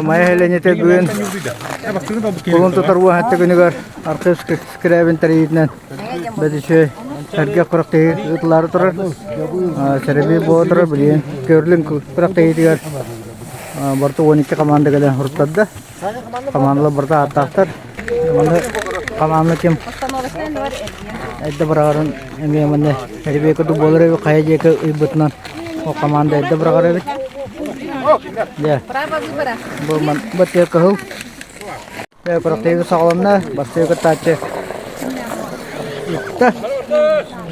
Майа сэлиэнньэтэ бүгүн кулун тутар уоһатта күнүгэр архыып скрябин тэрийиитинэн бэдичэй сэргэх күрэхтэһии ыытылаары турар. Сэрэбиэй буола турар билигин Керлинг күрэхтэһиитигэр барыта 12 команда кэлэн суруттарда. Хамаандалар барыта ааттаахтар. Манна хамаанда ким эрдэ быраҕарын эмиэ манна эрбиэ курдук буолар эбит хайа диэки ыйбытынан ол команда эрдэ быраҕар эбит. Дьэ, бу ман бу тыа кыһыл. Дьэ, күрэхтэһии саҕаланна. Бастакы кыттааччы ытта.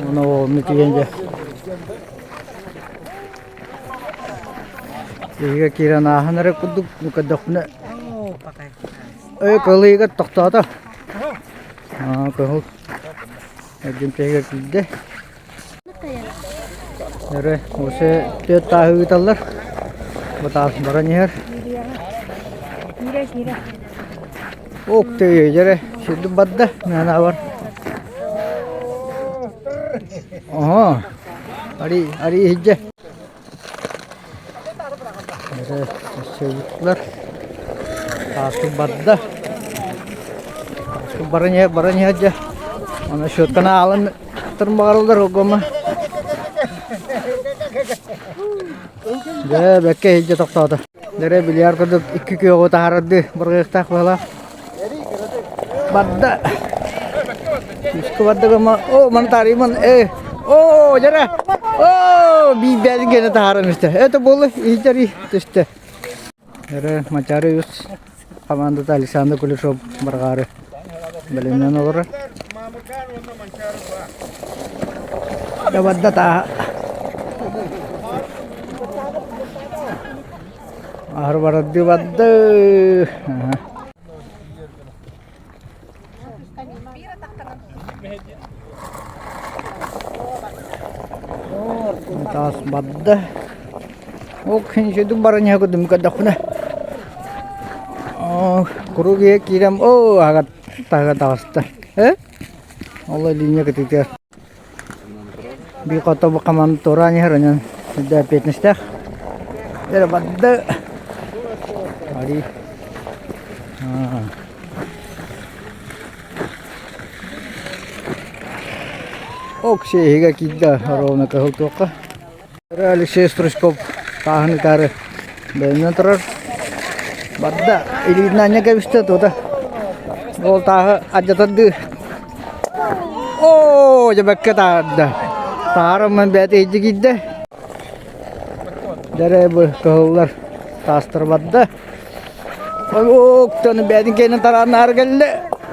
Уонна уолуну тиийэн дьэ Биһиги киирэн ааһан эрэ курдук көрдөхпүнэ өй кылыйыгар тохтоото. Аа кыһыл эргимтэһигэр киирдэ. Эрэ осы түөрт тааһы ыыталлар. Бу таас баран иһэр. Ок ты дьэрэ сирдик барда наанабар. Оһо ари ари иһдьэ. Эрэ өссө Тааспыт барда. Тааспыт баран иһэр, баран иһэр дьэ. Аны счетканы аалан баҕараллар огома. Дьэ, бэккэ иһдьэ тохтоото. Дэрэ бильярд курдук икки күөҕү таһаарардыы бырҕыахтаах быһалаах. Барда. Күүскэ барда гыма. О, маны таарыймын. Э, о, дьэрэ. О, биирбээтин гэнэ таһааран истэ. Это буолла, иһдьэри түстэ. Эрэ Мачары үс командата Александр Кулешов барҕаары бэлэмнэн олорор. Барда тааһа. Аһар барарды барды. Таас барда. Ол күнүсүдүк баран иһэ курдук көрдөхпүнэ. Куруук иһэ киирэн оо аһаҕар таһыгар таҕыста. Э? Ол линия кытыытыгар. Биир хоту команда туораан иһэр онон үрдэ эппиэтинэстээх. Эрэ барда. Ари. Окси иһигэ киирдэ ровно кыһыл туохха. Алексей Стручков тааһын ытаары бэлэмнэн турар. Барда илиитин анньа кэбистэ тута. Ол тааһы алдьатардыы. Оо, дьэ бэккэ таарда. Таарыммын бэйэтэ иһдьи киирдэ. Дэрэ бу кыһыллар таастар барда. Ок, бэйэтин кэннин тарааннаары кэллэ.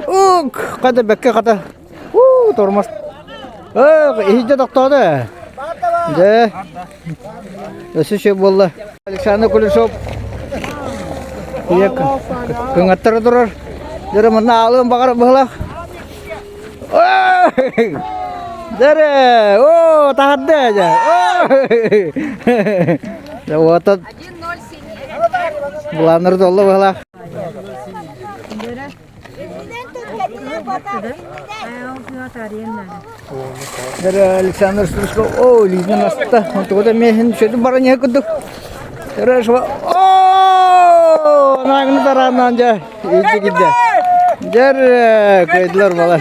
Ук, хата бэккэ хата Уу, тормоз. Эх, иһирдьэ тохтоото. Дьэ, өссө сөп буолла. Александр Кулешов кыҥаттара турар. Дьэрэ манна аалыан баҕар быһылаах. Дьэрэ, оо, таһырдьа дьэ. Дьэ, уота былааннары толло быһылаах. Александр Стручков, о, илиитинэн аста, онтугу да миэһин сөтүн баран иһэ курдук. О, наагыны тарааннаан дьэ, илдьи кирдэ. Дьэр, кыайдылар балар.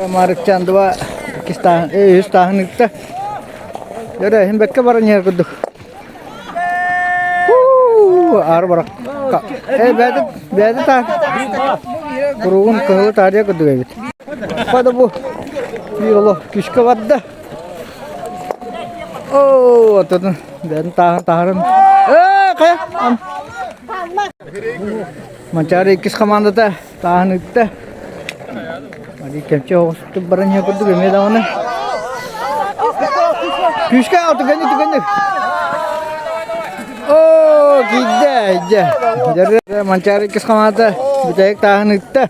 Марыкчан два, иккис тааһын, үһүс тааһын ыытта. Дьэрэ, иһин бэккэ баран иһэр курдук. Аар барак. Э, бэйэтэ бэйэтэ таа. Куругун кыһылы таарыйа курдук эбит. Хада бу биир олох күүскэ барда. Оо, отутун бэйэтин тааһын таһарын. Э, хайа? Манчаары иккис командата тааһын ыытта. Али кэмчи оҕустук баран иһэ курдук эмиэ даҕаны. Күүскэ аҕал түгэнник түгэнник. Оо, киирдэ, дьэ. Дьэ, Манчаары иккис хамаата бүтэһик тааһын ыытта.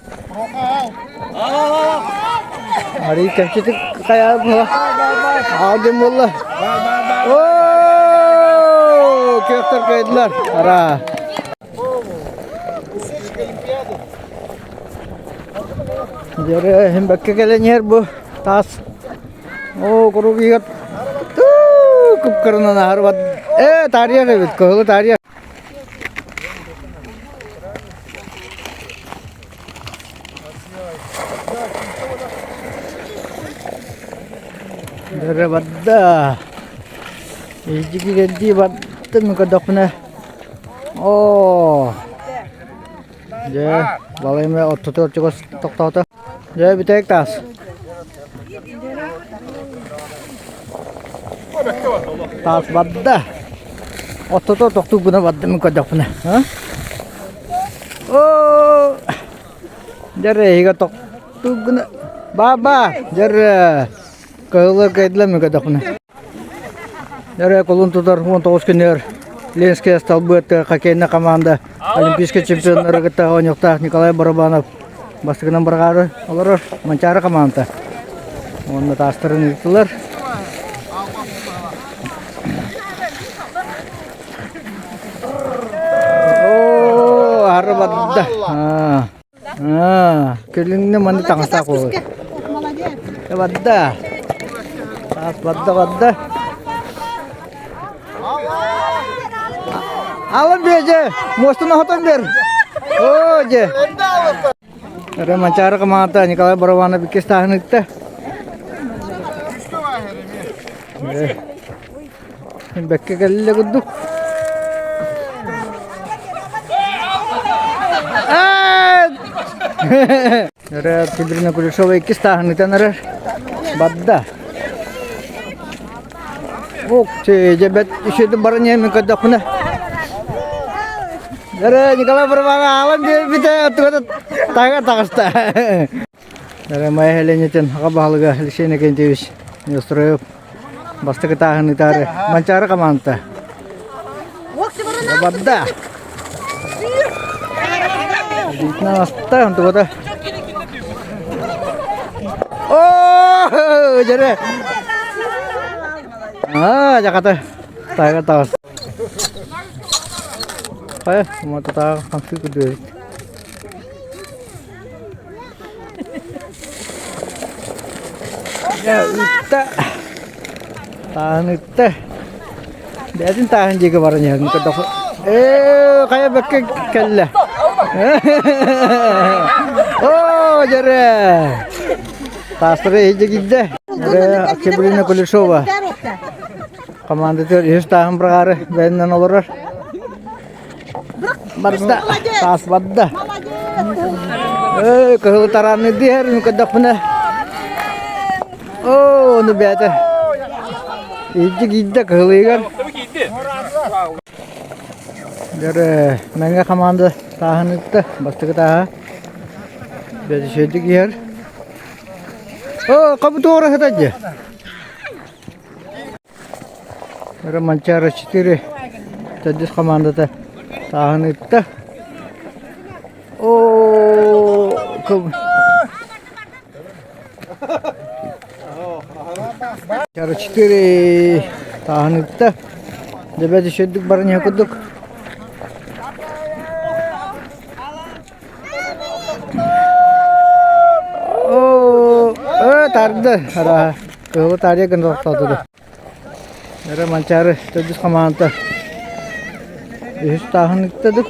Арый кэмчитик хайаабыт буола. Аал диэн буолла. Оо, күөхтэр кыайдылар. Араа. Дьэрэ иһин бэккэ кэлэн иһэр бу таас. Оо, куруук иһэр кыпкырынан аһарбат. Э, таарыйар эбит, кыһылы таарыйар. Дөрө барда. Илдьи киирэрдии бардым көрдөхпүнэ. Оо. Дьэ, балай эмэ ортотугар чугас тохтоото. Дьэ, бүтэйик таас. Таас барда. Ортотугар тохтуу гына бардым көрдөхпүнэ. Оо. Дьэ, эһигэ тохтуу гына. Баба, дьэ, кыһыллар кыайдылар мин көрдөхпүнэ. Эрэ кулун тутар 19 күнүгэр Ленскэй асталбыт хоккейнай команда олимпийскай чемпионнары кытта оонньуохтаах Николай Барабанов бастакынан быраҕаары олорор Манчаары команда. Уонна таастарын ыыттылар. Оо, аһары барда. Аа, кэлиҥҥэ манна таҥастаах буолуо. Барда. Таас барда барда. Алын бер дьэ, муостун оһотон бер. Оо дьэ. Эрэ Манчаары команда Николай Барабанов иккис тааһын ыытта. Бэккэ кэллэ курдук. Эрэ Тибрина Кулешова иккис тааһын ытан эрэр. Барда. Ок, дьэ бэт үсүөтүн баран иһэн көрдөхпүнэ. Эрэ Николай Барабанов аалан биэрбитэ, оттугата таһыгар таҕыста. Эрэ Майа Ленитин аҕа баһылыга Алексей Иннокентьевич Неустроев бастакы тааһын ытаары Манчаары командата барда. Илиитинэн аста, онтугата. Оо, дьэрэ. Аа, дьаката. Таһыгар таҕыста. Хайа, умататааҕы хамсыы күрдүөбүт. Дьэ, ытта. Тааһын ытта. Бэйэтин тааһын диэки баран иһэр. Көрдөххө, ээ, хайа бэккэ кэллэ. Оо, дьэрэ. Таастары иһдьэ киирдэ. Дьэрэ, Октябрина Кулешова. Командатыгар үһүс тааһын быраҕаары бэйэнэн олорор. Барда, таас барда. Эй, кыһыл тарааны диһэр, көрдөхпүнэ. Оо, ону бэйэтэ. Илдьи киирдэ кыһылыгар. Дьэрэ, Мэҥэ команда тааһын ыытта, бастакы тааһа. Бэдишэйдик иһэр. Оо, хобутуора сытар дьэ. Романчара 4 төрдүс командата тааһын ыытта. Оо, Чара 4 тааһын ыытта. Дебет үчүгдүк баран иһэ курдук. Оо, э, тарды, арааһа. Кыһылы таарыйа гына тохтооту. Эрэ Манчаары төрдүс хамаанда үһүс тааһын ыттадык.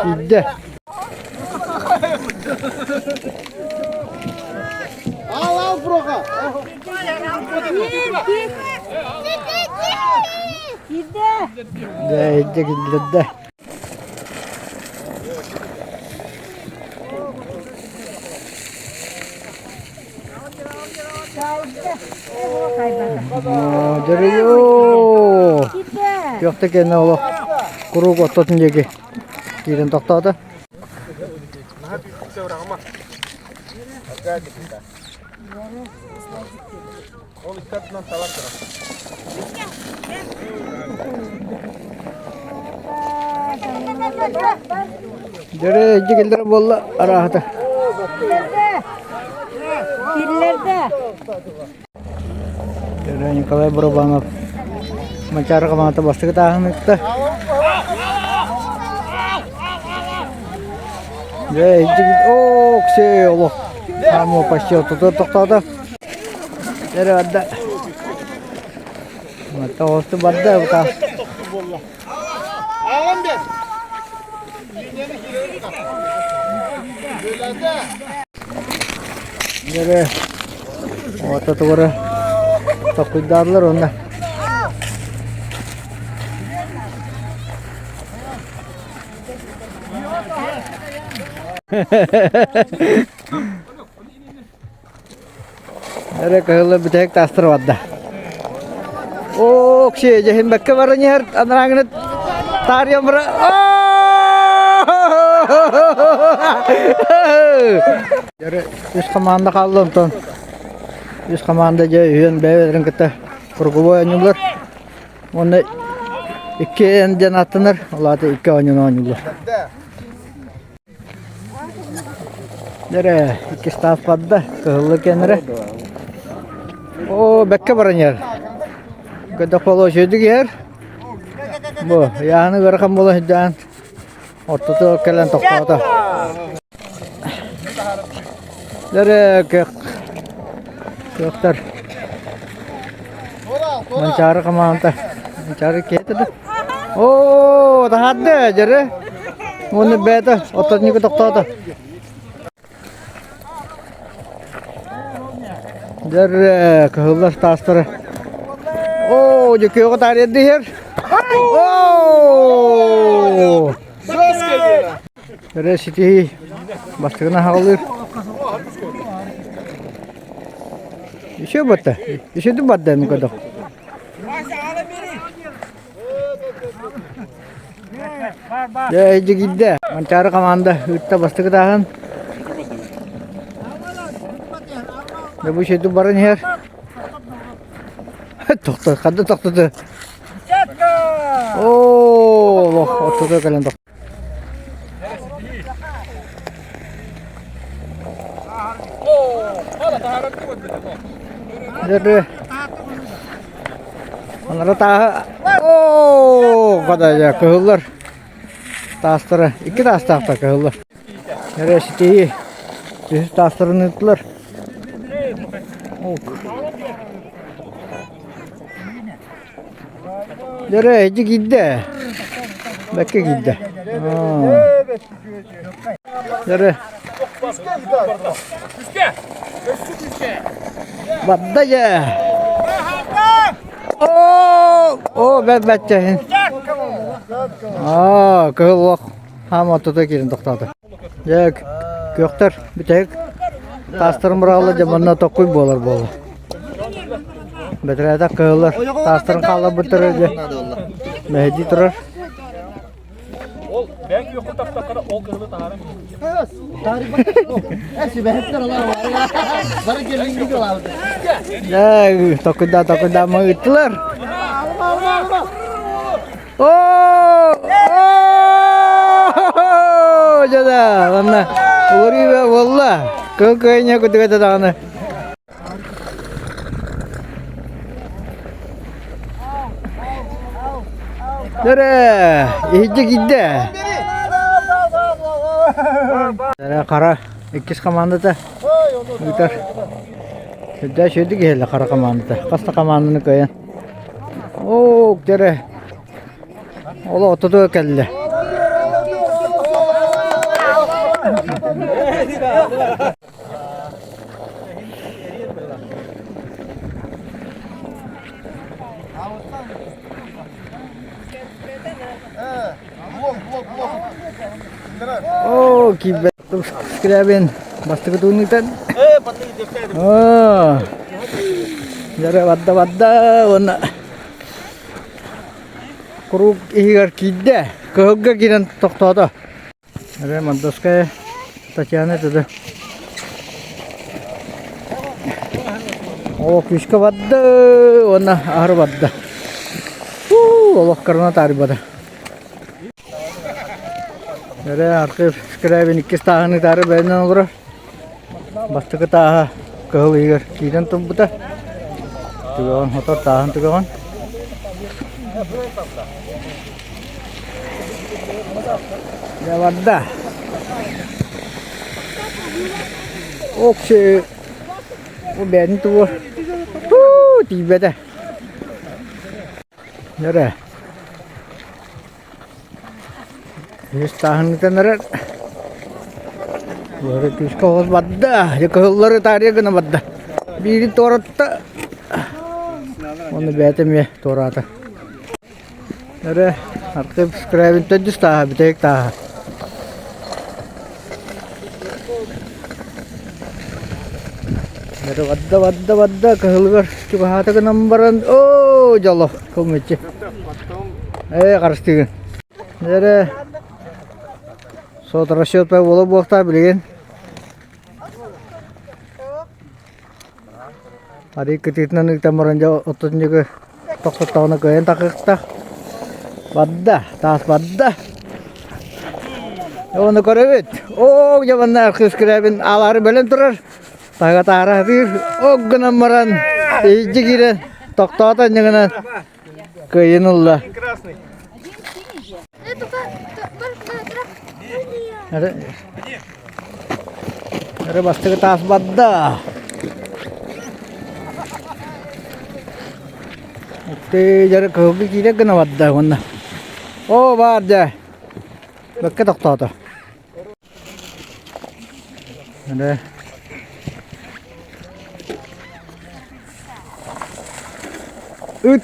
Киирдэ. Ал, ал, Броха! Дэ, иһдэ киллэрдэ. Дьоруйуу! Күөхтэ кэннэ олох куруук оттотун диэки киирэн тохтоото. Дьөрү дьигиллэр буолла арааһата. Дьөрү Николай Барабанов Манчаары хамаата бастакы тааһын ытта. Дьэ, оо, ксе, олох. Хаамыы почти ортотугар тохтоото. Эрэ барда. Тоҕусту барда бука. Дьэ, ортотугар токуйдаатылар уонна Эрэ кыһыллар бүтэһик таастара барда. Оо, кши, дьэһимбэккэ баран иһэр анарааҥҥыны таарыйан бара. Дьэ, үс команда хаалла онтон. Үс команда дьэ үһүөн бэйэ-бэйэлэрин кытта круговой оонньууллар. Уонна икки эн диэн ааттанар, ол аата икки оонньууну оонньууллар. Эрэ, иккис таас барда, кыһыллы кэннэрэ. Оо, бэккэ баран иһэр. Көдөх боло үчүгэйдик иһэр. Бу, ыйааһыны ыарахан буола сылдьан, ортотугар кэлэн тохтоото. Эрэ, көх, көхтөр. Манчаары хамаанда. Манчаары киһитэ да. Оо, таһаарды, дьэрэ. Уонна бэйэтэ оттотньугу тохтоото. Дьэр кыһыллар таастара. Оо, дьэ күөҕэ таарыйар иһэр. Оо! Эрэ ситиһии бастакын аһаҕалыыр. Еще батта. Еще барда ему кадох. Дьэ, дьигидде. Манчаары команда ыытта бастакы тааһын. Дьэ, бу шейту баран иһэр. Тохто, ханна тохтоду? Оо, олох, ортото кэлэн тохто. Дьэ, Анара тааһы оо бадайа кыһыллар таастара икки таастаахтар кыһыллар. Эрэ ситиһии үһүс таастарын ыыттылар. Дьэрэ ити киирдэ. Бэккэ киирдэ. Дьэрэ. Барда дьэ. Оо, оо, бэт бэччэһин. Аа, кыһыл лох хаам ортото киирэн тохтоото. Дьэ, күөхтэр бүтэһик таастарын быраҕаллар дьэ манна токкуй буолар буолла. Бэтэрээдэх кыһыллар таастарын хаалларбыттара дьэ мэһэйдии турар. Ол бэйэҥ күөххүн таптаххына ол кыһылы таһааран Дьэ, токуйдаа токуйдаа ыыттылар. Оо! Оо! Дьэ манна уларыйба буолла. Кыл кыайня кутугата даҕаны. Дөрө, иһирдьэ киирдэ. Дөрө хара иккис командата ыытар. Сүрдээх үчүгэйдик иһэллэр хара командата. Хас да команданы кыайан. Оо, дөрө. Ол ортотугар кэллэ. Оо, киирбэт Скрябин бастакы тууннуктан. Оо, дьэ барда барда уонна куруук иһигэр киирдэ, кыһылга киирэн тохтоото. Эрэ Мордовская Татьяна туда. Олох күүскэ барда уонна аһары барда. Олох корона таарыйбата. Эрэ Архив Скрябин иккис тааһын ытаары бэйэнэн олорор. Бастакы тааһа кыһыл иһигэр киирэн турбута. Түгэҕин хотор тааһын түгэҕин. Дьэ барда. Окси бу бэйэтин тугу? тиийбэтэ. Эрэ. Үс тааһыныттан эрэр. Бары күүскэ оҕус барда. Дьэ кыһыллары таарыйа гына барда. Биирин туоратта. Уонна бэйэтэ эмиэ туораата. Эрэ Архип Скрябин төрдүс тааһа, бүтэһик тааһа. Эрэ барда, барда, барда, кыһылыгар чугаһаата гынан баран, оо, дьоло, кылмыччы. Ээ, харыстыгын. Эрэ сот расчет буола буохтаа билигин. Арыы кытыытынан ыытан баран дьэ оттотунньугу тохтоттоҕуна кыайан тахыахтаах. Барда, таас барда. Оны көрөбүт. Оо, дьэ манна Архыыс Скрябин аалаары бөлөн турар. Таһыга таһара сатыыр. Ок гынан баран иһирдьэ киирэн тохтоото инньэ кыайын ылла. Эрэ бастакы таас барда. Ты дьары кыһылгы киирэ гына барда уонна. Оо баар дьэ. Бэккэ тохтоото. Эрэ Ыт.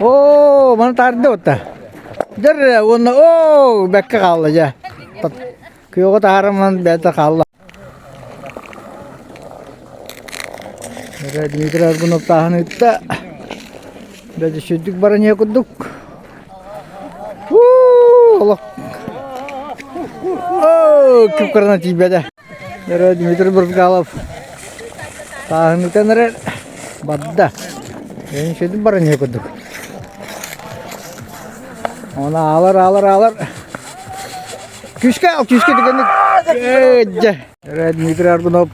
Оо, маны таарда отта. Дьэр уонна оо бэккэ хаалла дьэ. Күөҕэ таарыман бэйэтэ хаалла. Эрэ Дмитрий Аргунов тааһын ыытта. Бэдэ сүрдүк баран иһэ курдук. Олох. Оо, күп-кырана тиийбэтэ. Эрэ Дмитрий Брызгалов тааһыныытан эрэр барда. Эйин сүдү баран иһэ курдук. Оны аалар, аалар, аалар. Күүскэ ал, күүскэ түгэнник. Дьэ. Эрэ Дмитрий Аргунов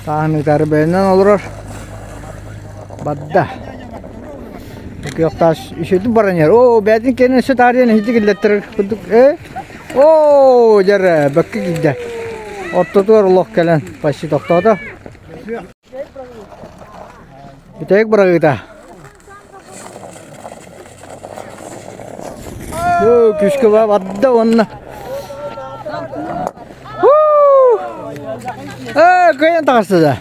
тааһыныытары бэйэнэн олорор. Барда. Кыахтаас үсүдү баран иһэр. Оо, бэйэтин кэннин өссө таарыйан иһити киллэттэрэр курдук. Э? Оо, дьэрэ, бэккэ киирдэ. Ортотугар олох кэлэн почти тохтоото. Бүтэһик быраҕыыта. Оо, күүскэ барда уонна. Ээ, кыайан таҕыста да.